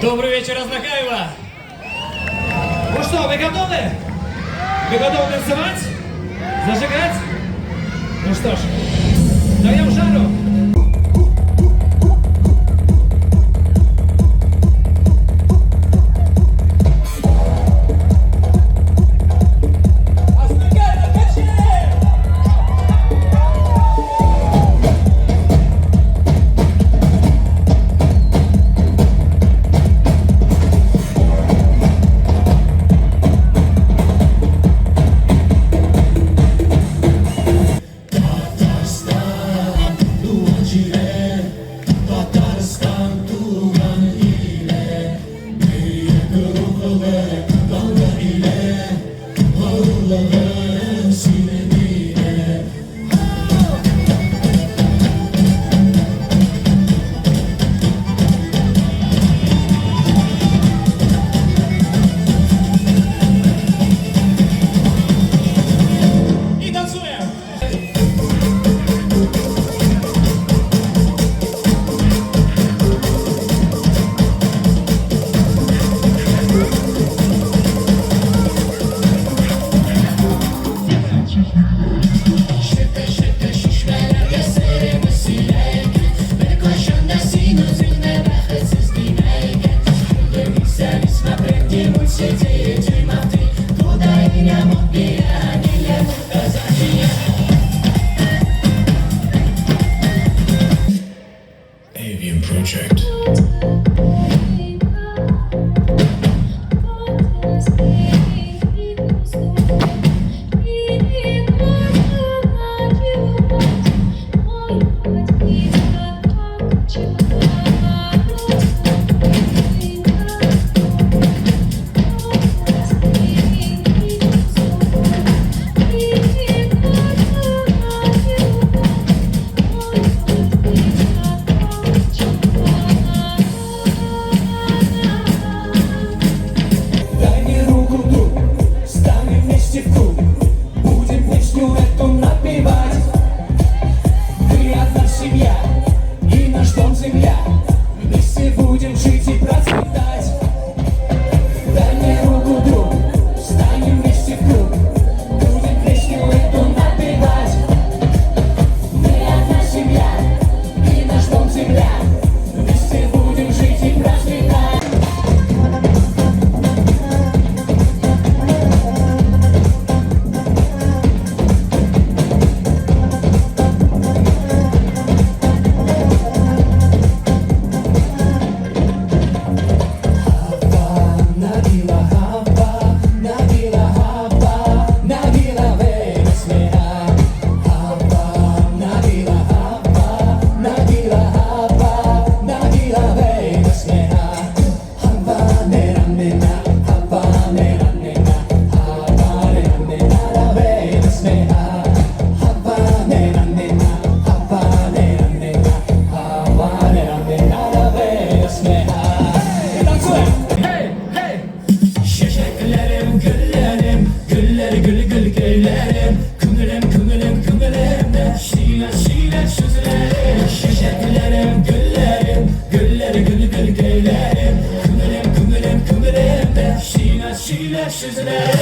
Добрый вечер, Азнакаево! Ну что, вы готовы? Вы готовы танцевать? Зажигать? Ну что ж, даем жару! Азнакаево, качаем! Татарстан туган иле, бөек рухлы данлы иле, горурлыгым синең иле. И танцуем! Шөкә-шөкә чишмәләргә серемне сөйлә икән, Беркайчан да син үзеңне бәхетсез димә икән. Юлды смотреть мультики, дюймов ты, Туда и не мог Avian Project. Дай мне руку, друг, станем вместе в круг, будем песню эту напевать. Мы одна семья, и наш дом земля, вместе будем жить и процветать. Дай мне руку, друг, станем вместе в круг, будем песню эту напевать. Мы одна семья, и наш дом земля, вместе будем жить и процветать. Nabila Hava, Nabila Hava, Nabila Venesmeha. Hava, Nabila Hava, Nabila Hava, Nabila Venesmeha. Hava neranena, Hava neranena, Hava neranena, Venesmeha. Hava neranena, Hava neranena, Hava neranena, Venesmeha. Танцуем! Hey, hey! Чәчәкләрем, гөлләрем, гөлләр гөл гөлкәйләрем, күңелем, күңелем, күңелемдә сөйлә, сөйлә сүзләрем. Чәчәкләрем, гөлләрем, гөлләр гөл гөлкәйләрем, күңелем, күңелем, күңелемдә сөйлә, сөйлә сүзләрем.